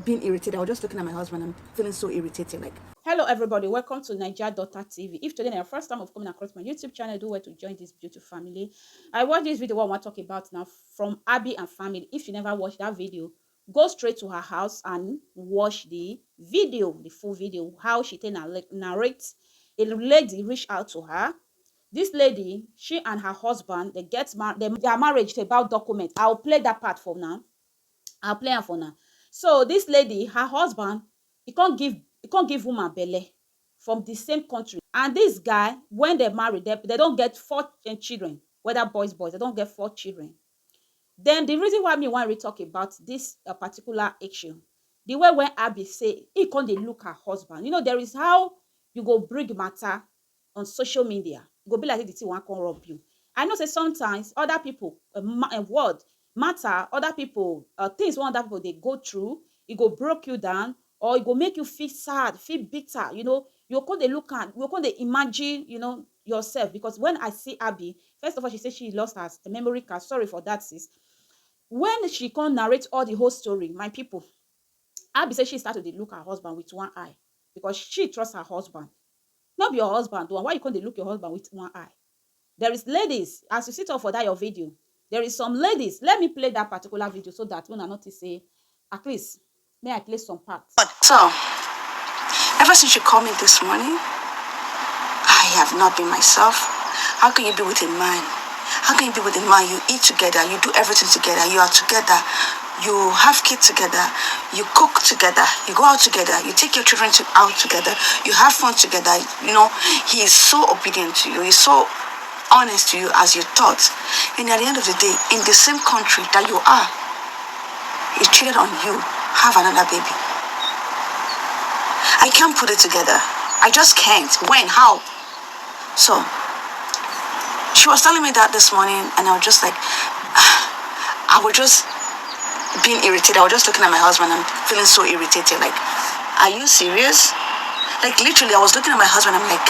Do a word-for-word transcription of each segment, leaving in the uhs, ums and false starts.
being irritated. I was just looking at my husband. I'm feeling so irritated. Like, Hello everybody, welcome to Naija Daughter T V. If today na your first time of coming across my YouTube channel, do well to join this beautiful family. I watch this video wey I wan talk about now, from Abby and family. If you never watch that video, go straight to her house and watch the video, the full video, how she take narra- narrate a lady reach out to her. This lady, she and her husband, they get mar- they, their marriage is about document. I'll play that part for now. I'll play am for now. So this lady, her husband, he can't give he can't give woman belle from the same country. And this guy, when they marry, they, they don't get four ch- children, whether boys, boys, they don't get four children. Then the reason why me want to talk about this uh, particular issue, the way when Abby say he can't dey look her husband. You know, there is how you go bring matter on social media. E go be like say the thing wan come rub you. I know say sometimes other people uh, ma- uh, word matter, other people uh, things wey other people dey go through, e go broke you down, or e go make you feel sad, feel bitter. You know, you go come dey look am, you go come dey imagine, you know, yourself. Because when I see Abby, first of all, she say she lost her s- memory card. Sorry for that, sis. When she come narrate all the whole story, my people, Abby say she start to dey look her husband with one eye because she trust her husband. No be your husband do am. Why you come dey look your husband with one eye? There is ladies, as you sit up for that your video, there is some ladies. Let me play that particular video so that una notice say, at least, may I play some parts. So, ever since you called me this morning, I have not been myself. How can you be with a man? How can you be with a man? You eat together, you do everything together, you are together, you have kids together, you cook together, you go out together, you take your children to out together, you have fun together. You know, he is so obedient to you, he's so honest to you as you thought. And at the end of the day, in the same country that you are, he cheated on you, have another baby. I can't put it together. I just can't. When? How? So, she was telling me that this morning, and I was just like, I was just being irritated. I was just looking at my husband. I'm feeling so irritated. Like, are you serious? Like, literally, I was looking at my husband. I'm like,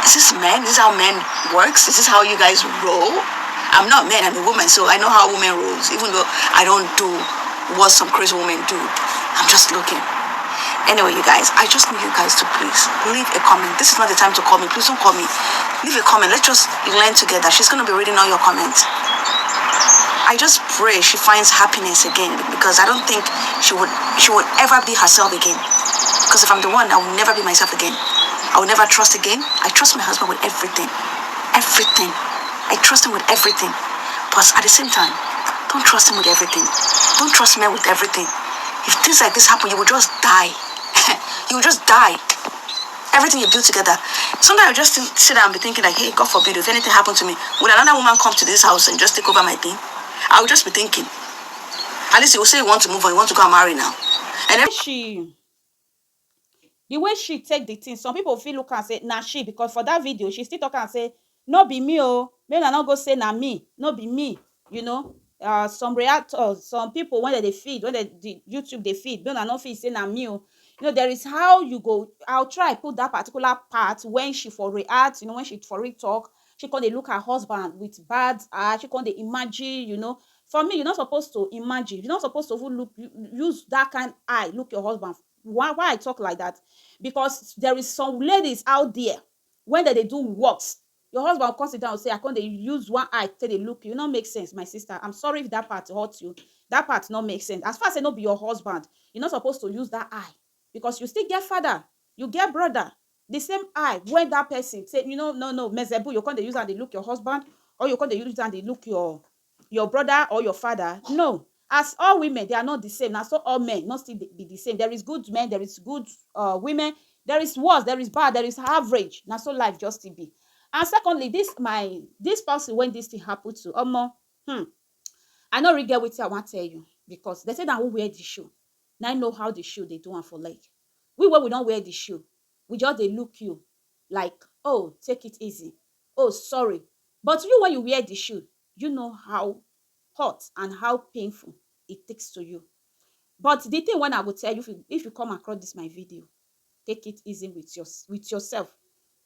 is this men? Is this how men works? Is this how you guys roll? I'm not a man, I'm a woman, so I know how women rolls, even though I don't do what some crazy women do. I'm just looking. Anyway, you guys, I just need you guys to please leave a comment. This is not the time to call me. Please don't call me. Leave a comment. Let's just learn together. She's gonna be reading all your comments. I just pray she finds happiness again, because I don't think she would she would ever be herself again. Because if I'm the one, I will never be myself again. I will never trust again. I trust my husband with everything. Everything. I trust him with everything. But at the same time, don't trust him with everything. Don't trust men with everything. If things like this happen, you will just die. You will just die. Everything you build together. Sometimes I just sit down and be thinking like, hey, God forbid, if anything happened to me, would another woman come to this house and just take over my thing? I would just be thinking. At least you will say you want to move on, you want to go and marry now. And every She, the way she take the thing, some people feel look and say na she, because for that video she still talk and say, no be me oh, make una no go say na me, no be me. You know, uh, some reactors, some people when they dey feed, when they the YouTube they feed, make una no feel say na me oh. You know, there is how you go. I'll try put that particular part when she for react. You know, when she for real talk, she come dey look her husband with bad eye. She come dey imagine. You know, for me, you're not supposed to imagine. You're not supposed to even look u- use that kind eye look your husband. Why why I talk like that? Because there is some ladies out there, when they dey do works, your husband will come sit down and say, I come dey use one eye take dey look you. E no make sense, my sister. I'm sorry if that part hurt you. That part no make sense. As far as say no be your husband, you're not supposed to use that eye, because you still get father, you get brother. The same eye when that person say, you know, no, no, mezebu, you come dey use am dey look your husband, or you come dey use am dey look your your brother or your father. No. As all women, they are not the same. Na so all men not still be the same. There is good men, there is good uh, women, there is worse, there is bad, there is average. Na so life just still be. And secondly, this my this person when this thing happen to, omo, hmm, I no really get wetin I wan tell you, because they say na who wear the shoe, na I know how the shoe dey do am for leg. We wey we don wear the shoe, we just dey look you like, oh, take it easy, oh, sorry. But you, when you wear the shoe, you know how hot and how painful it takes to you. But the thing when I go tell you, if you, if you come across this my video, take it easy with your with yourself.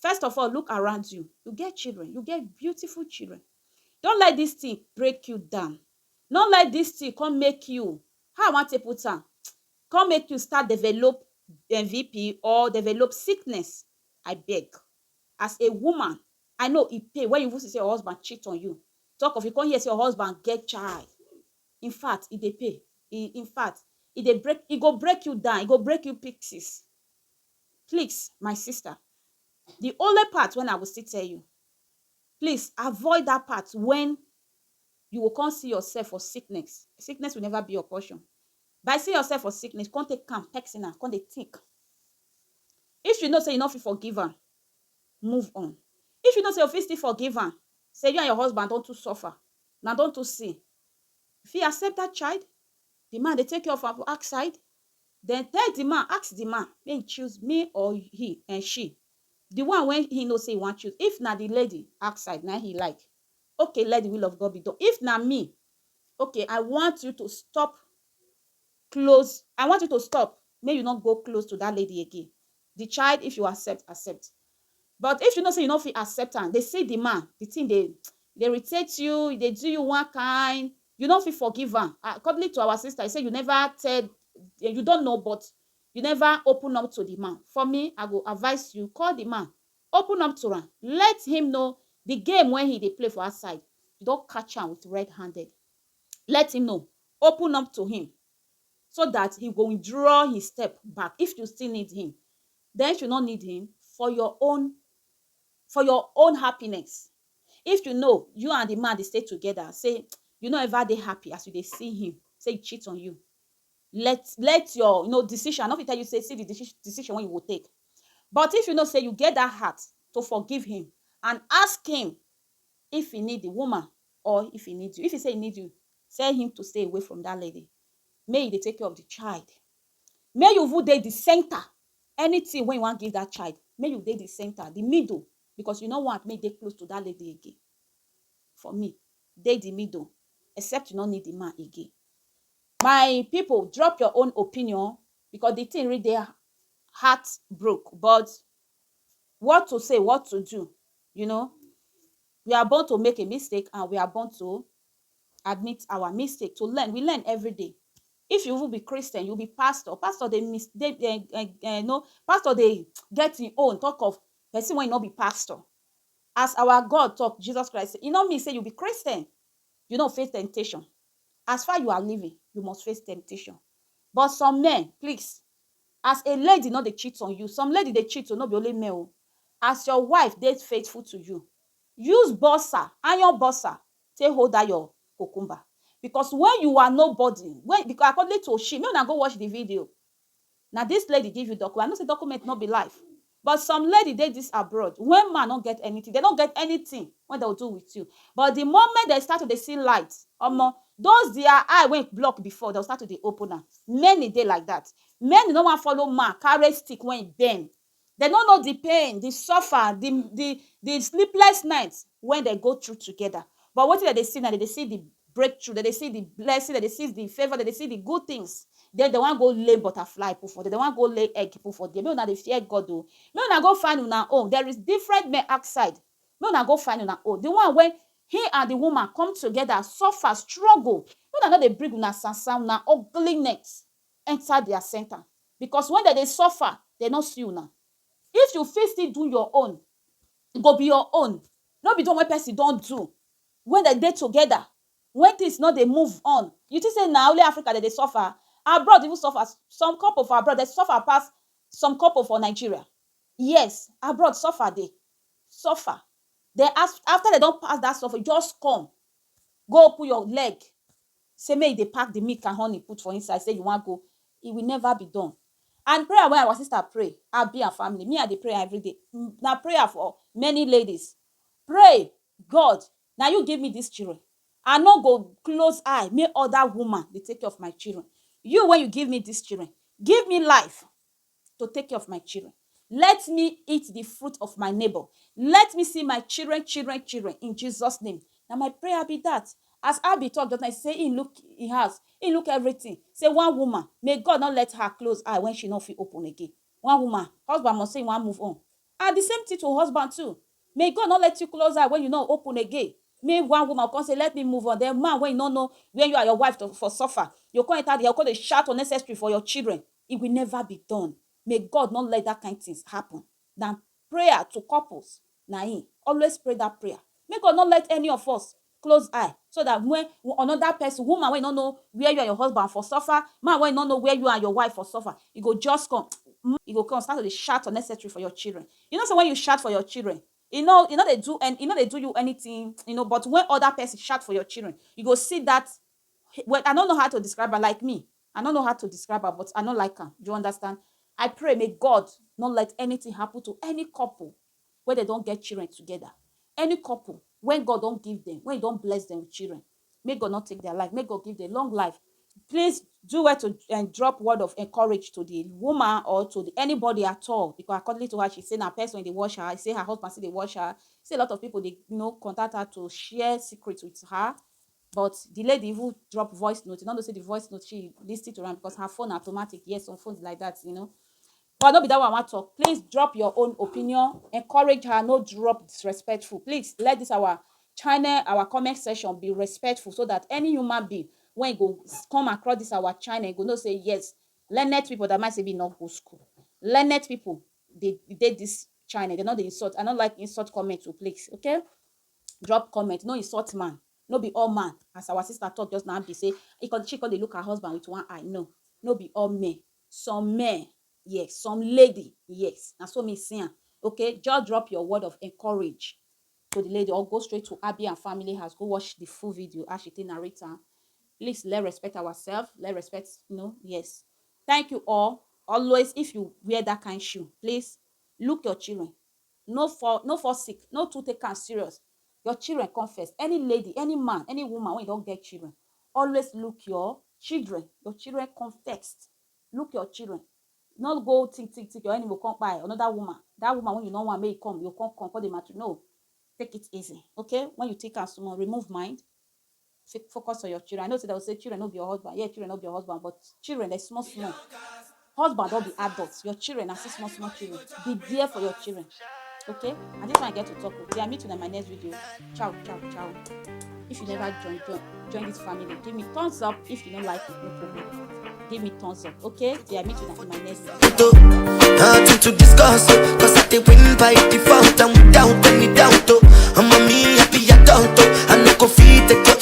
First of all, look around you. You get children, you get beautiful children. Don't let this thing break you down. Don't let this thing come make you How I wan take put am? Come make you start develop um V P or develop sickness, I beg. As a woman, I know e pain when you even see say your husband cheat on you. Talk of you come hear say your husband get child. In fact, e dey pain. E, in fact, e dey break, e go break you down, e go break you pieces. Please, my sister, the only part when I will still tell you, please avoid that part when you will come see yourself for sickness. Sickness will never be your portion. By see yourself for sickness, come take am personal, come dey think. If you know say you no fit forgive am, move on. If you know say you fit still forgive am, say you and your husband don too suffer, una don too see, you fit accept that child. The man dey take care of am outside. Then tell the man, ask the man, make he choose me or he and she. The one when he know say he wan choose. If na the lady outside, na he like. Okay, let the will of God be done. If na me, okay, I want you to stop close. I want you to stop. Make you no go close to that lady again. The child, if you accept, accept. But if you know say you no fit accept am, dey see the man, the thing dey dey irritate you, e dey do you one kind, you no fit forgive am. According to our sister, e say you never tell, you don't know, but you never open up to the man. For me, I go advise you, call the man, open up to am, let him know the game wey he dey play for outside. You don catch am with red handed. Let him know, open up to him, so that he go withdraw his step back if you still need him. Then if you no need him, for your own, for your own happiness. If you know you and the man dey stay together, say you no ever dey happy as you dey see him, say he cheat on you, let let your, you know, decision, I no fit tell you say see the deci- decision wey you go take. But if you know say you get that heart to forgive him and ask him if he need the woman or if he need you. If he say he need you, tell him to stay away from that lady. Make he dey take care of the child. Make you even dey the center. Anything wey you wan give that child, make you dey the center, the middle, because you no want make e dey close to that lady again. For me, dey the middle, except you no need the man again. My people, drop your own opinion, because the thing really dey heartbroke. But what to say, what to do, you know, we are born to make a mistake and we are born to admit our mistake, to learn. We learn every day. If you even be Christian, you be pastor. Pastor dey mis dey eh, eh, eh, no, pastor dey get him own. Talk of person wey no be pastor. As our God talk, Jesus Christ say, e no mean say you be Christian, you no face temptation. As far you are living, you must face temptation. But some men, please, as a lady no dey cheat on you, some lady dey cheat o, no be only men o. As your wife dey faithful to you, use boxer, iron boxer, take hold that your cucumber. Because when you are nobody, when, because according to she, make una go watch the video. Na this lady give you document. I know say document no be life. But some lady dey this abroad, when man no get anything, they no get anything when they will do with you. But the moment they start to dey see light, omo, those their eye wey block before, they'll start to dey open am. Many dey like that. Many no wan follow man carry stick wey bend. They no know the pain, the suffer, the the the sleepless nights when they go through together. But wetin dem dey see now, dem dey see the breakthrough, dem dey see the blessing, dem dey see the favour, dem dey see the good things. Then they wan go lay butterfly put for there, they wan go lay egg put for there. Make una dey fear God o. Make una go find una own. There is different men outside. Make una go find una own. The one wey he and the woman come together, suffer, struggle. Make una no dey bring una sansan, una ugliness enter their center. Because when dem dey suffer, dem no see una. If you fit still do your own, e go be your own. No be the one wey person don do. When dem dey together, when things no dey move on, you think say na only Africa dem dey suffer? Abroad even suffer. Some couple for abroad, dem suffer pass some couple for Nigeria. Yes, abroad suffer dey. Suffer. Then as, after dem don pass that suffer, just come, go open your leg, say make you dey pack the milk and honey put for inside, say you wan go. E will never be done. And prayer wey our sister pray, Abi and family, me I dey pray every day. Mm, na prayer for many ladies. Pray, God, na you give me these children. I no go close eye make other woman dey take care of my children. You, when you give me these children, give me life to take care of my children. Let me eat the fruit of my neighbor. Let me see my children, children, children, in Jesus' name. Na my prayer be that. As Abi talk just now, say he look him house, he look everything. Say one woman, may God not let her close eye when she no fit open again. One woman, husband must say he wan move on. And the same thing to husband too. May God not let you close eye when you no open again. Make one woman come say, "Let me move on." Then man, when you no know where you and your wife to, for suffer, you come enter the house, come dey shout unnecessary for your children. It will never be done. May God not let that kind things happen. Than prayer to couples, na him. Always pray that prayer. Make God not let any of us close eye, so that when another person, woman, when you no know where you and your husband for suffer, man, when you no know where you and your wife for suffer, you go just come, you go come start to dey shout unnecessary for your children. You know, so when you shout for your children, you know, you know they do, and you know they do you anything, you know. But when other person shout for your children, you go see that. Well, I don't know how to describe her. Like me, I don't know how to describe her, but I don't like her. Do you understand? I pray may God not let anything happen to any couple where they don't get children together. Any couple, when God don't give them, when He don't bless them with children, may God not take their life. May God give them long life. Please do well to and drop word of encourage to the woman or to the, anybody at all, because according to her, she say na person dey watch her. She say her husband still dey watch her. Say a lot of people they, you know, contact her to share secrets with her. But the lady even drop voice note. You know, say the voice note, she listened to her because her phone automatic. Yes, some phones like that, you know. But no be that one I want talk. Please drop your own opinion. Encourage her, no drop disrespectful. Please let this our channel, our comment section be respectful, so that any human being when e go come across this our channel, e go know say yes, learned people that might say be not go school. Learned people, they did this channel. They not the insult. I don't like insult comment to please. Okay, drop comment. No insult man. No be all man. As our sister talk just now, be say he can, she can dey look her husband with one eye. No, no be all men. Some men, yes. Some lady, yes. Na so me see am. Okay, just drop your word of encourage to the lady, or go straight to Abby and family house. Go watch the full video as she take narrate am. Please, let respect ourselves. Let respect, you know, yes. Thank you all. Always, if you wear that kind shoe, please look your children. No fall, no fall sick. No too take am serious. Your children come first. Any lady, any man, any woman when you don't get children, always look your children. Your children come first. Look your children. Not go think, think, think your enemy will come by another woman. That woman when you no want make e come, you come, come, come the matter. No, take it easy, okay? When you take am small, remove mind. Fi- focus on your children. I know say they will say children no be your husband. Yeah, children no be your husband, but children, they small, small. Husband don't be adults. Your children are still small, small children. Be there for your children. Okay? And this one I get to talk with. Yeah, meet you in my next video. Ciao, ciao, ciao. If you never join, join, join this family, give me thumbs up. If you don't like it, no problem. Give me thumbs up, okay? Yeah, meet you in my next video. Nothing to discuss, oh, cause I dey win by default and without any doubt, oh. I'm a me happy adult, oh. I no go fit take your